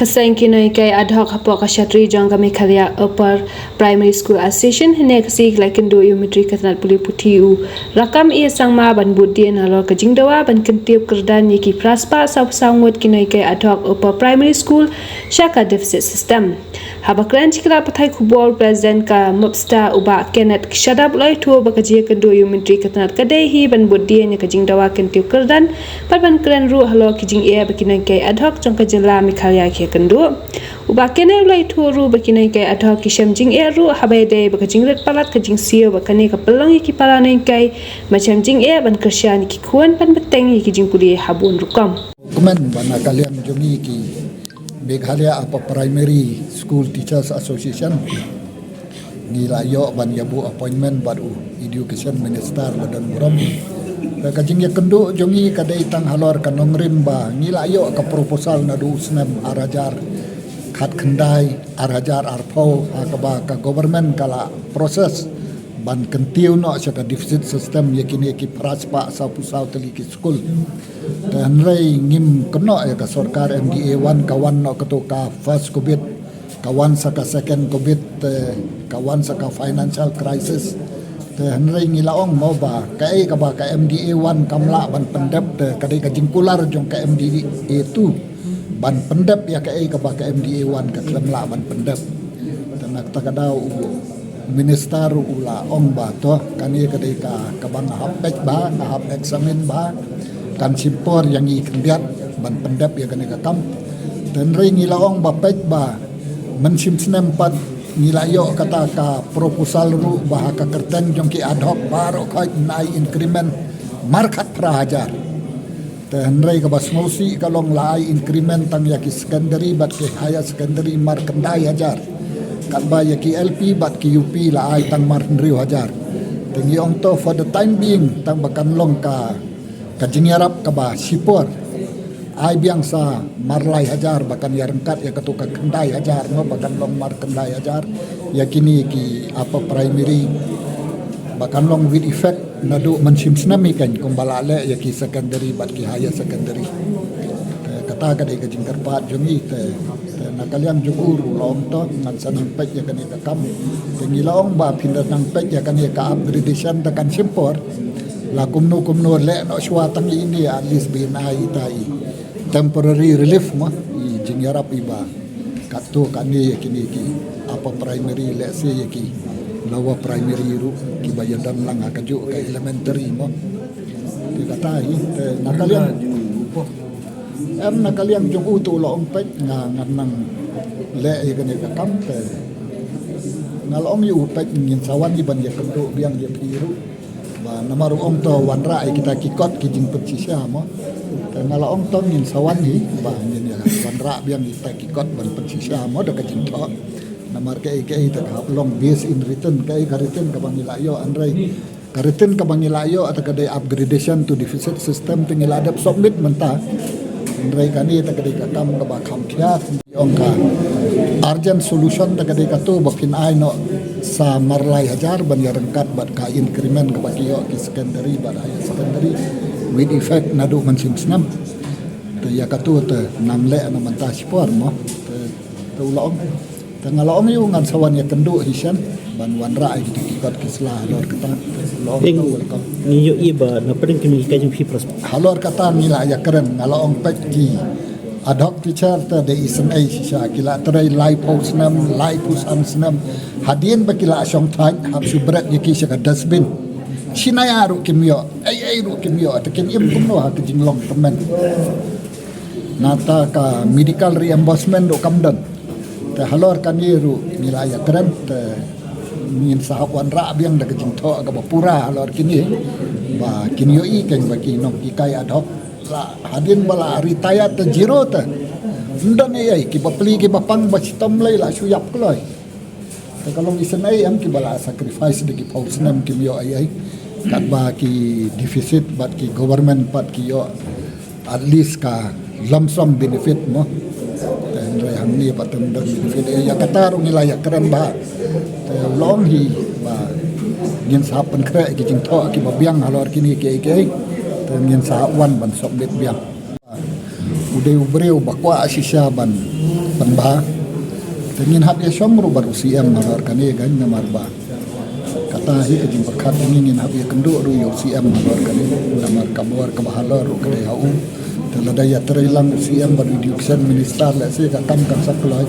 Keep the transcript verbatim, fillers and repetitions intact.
Ka seng ki nonghikai ad hoc hapoh ka shatri jong ka Meghalaya Upper Primary School Association hynne ka sngi ki la ïakynduh ïa u Myntri ka tnad pule puthi u Rakkam E Sangma ban bud dien halor ka jingdawa ban kyntiew kyrdan ïa ki phra spah saw phew saw ngut ki nonghikai ad hoc Upper Primary School sha ka deficit system. Haba kren sha ki lad pathai khubor, President ka MUPSTA u Bah Kenneth Shadap u la ïathuh ba ka jingïakynduh ïa u Myntri ka tnad ka dei hi ban bud dien ïa ka jingdawa kyntiew kyrdan bad ban kren ruh halor ki jingeh ba ki nonghikai ad hoc jong ka jylla Meghalaya ki ïakynduh. U Bah Kenneth u la ïathuh ruh ba ki nonghikai ad hoc ki shem jingeh ruh haba ïadei bad ka jingrit palat ka jingsiew bad kane ka pynlong ïa ki para nonghikai ban shem jingeh ban kyrshan ïa ki khun ban bteng ïa ki jingpule ha bun rukom. Kmen ba na ka liang jong ngi ki Meghalaya Upper Primary School Teachers Association, ngi la ïoh ban ïa buh appointment bad u Education Minister ba don burom. Ka jingïakynduh jong ngi ka dei tang halor ka nongrim ba ngi la ïoh ka proposal naduh u snem ar hajar khatkhyndai, ar hajar arphew, ha kaba ka government ka la process ban kyntiew noh sha ka deficit system ïa kine ki phra spah saw phew saw tylli ki skul. Te hynrei ngim kynnoh ïa ka sorkar MDA one, ka wan noh kato ka first covid, ka wan sa ka second covid, te ka wan sa ka financial crisis. Te hynrei ngi la ong mo ba kaei kaba ka MDA one kam lah ban pyndep, te ka dei ka jingkular jong ka MDA two ban pyndep ïa kaei kaba ka MDA one ka khlem lah ban pyndep. Te na kata ka daw u minister u la ong ba to kane ka dei ka, kaba nga hap peit bha, nga hap examine bha, kan shim por ïa ngi khyndiat ban pyndep ïa kane ka kam. Te hynrei ngi la ong ba peit ba mynshem snem pat ngi la ïoh kata ka proposal ruh ba ha ka kyrteng jong ki ad hoc baroh khoit yn ai increment markhatphra hajar. Te hynrei kaba sngewsih ka long la ai increment tang ïa ki secondary bad ki higher secondary markhyndai hajar. Katba ïa ki LP bad ki UP la ai tang marhynriew hajar. Te ngi ong to for the time being tang ba kan long ka, ka jingïarap kaba shipor, ai biang sa marlai hajar ba kan ïaryngkat ïa kato ka khyndai hajar mo, ba kan long markhyndai hajar ïa kine ki upper primary, ba kan long with effect naduh mynshem snem hi kan kumba la leh ïa ki secondary bad ki higher secondary. Te kata ka dei ka jingkyrpad jong ngi. Te, te na ka liang jong u ruh la ong to ngan sa nang peit ïa kane ka kam. Te ngi la ong ba phin da nang peit ïa kane ka upgradation te kan shim por. La kumno kumno leh noh shuwa tang ïa ine, at least ba yn ai ita i temporary relief mo, i jingïarap iba katto katne ïa kine ki upper primary, lehse ïa ki lower primary ruh kiba ïadon lang ha kajuh ka elementary mo. Te kata hi, te na ka liang, em, na ka liang jong u te u la ong peit nga ngan nang leh ïa kane ka kam. Te nga la ong ïa u peit ngin sa wan hi ban ïakynduh biang ïa phi ruh. Ba namar u ong to wanrah ïa kita ki kot ki jingpynshisha mo. Te nga la ong to ngin sa wan hi ba ngin ïa wanrah biang ïa kita ki kot ban pynshisha mo da ka jingthoh. Namar kaei kaei te ka hap long based in written, kaei ka written kaba ngi la ïoh, hynrei ka written kaba ngi la ïoh te ka dei upgradation to deficit system te ngi la dep submit mynta. Hynrei kane te ka dei ka kam kaba kham khia. Ong ka urgent solution te ka dei kato ba phin ai noh sa marlai hajar ban ïaryngkat bad ka increment kaba ki ïoh ki secondary bad higher secondary with effect naduh mynshem snem. Te ïa kato te nang leh na mynta shipor mo. Te, te u la ong. Te nga la ong ïa u ngan sa wan ïakynduh hi shen ban wanrah ïa kita ki kot ki sla halor kata. Te u la ong to welcome. Ngi ïohi ba na pdeng ki nonghikai jong phi pras. Halor kata ngi la ïakren, nga la ong peit ki ad hoc teacher te da isynei shisha, ki la trei laiphew snem, laiphew san snem. Hadien ba ki la shong thait hap shu bret ïa ki sha ka dustbin. Shi naia ruh kim ïoh, ei ei ruh kim ïoh, te kin im kumno ha ka jinglong tymmen. Nangta ka medical reimbursement ruh kam don. Te halor kane ruh ngi la ïakren te ngin sa hap wanrah biang da ka jingthoh kaba pura halor kine ba kin ïohi kein ba ki nonghikai ad hoc la hadien ba la retire te zero te. Ym don ei ei, kiba pli kiba pang ba shitom lei la shu ïap kloi. Te ka long isynei em, kiba la sacrifice da ki phew snem kim ïoh ei ei. Katba ki deficit bad ki government pat ki ïoh at least ka lump sum benefit mo. Te hynrei hangne pat ym don benefit. Eh, ïa kata ruh ngi la ïakren bha. Te u la ong hi ba ngin sa hap pynkhreh ki jingthoh kiba biang halor kine kiei kiei. Te ngin sa hap wan ban submit biang. U dei u briew ba kwah shisha ban, ban bha. Te ngin hap ïa shong ruh bad u C M halor kane, kan, namar ba kata hi ka jingpyrkhat jong ngi, ngin hap ïa kynduh ruh ïa u C M halor kane, namar ka bor kaba halor ruh ka dei ha u. Te lada ïatrei lang u C M bad u Education Minister, lehse ka kam kan sa kloi.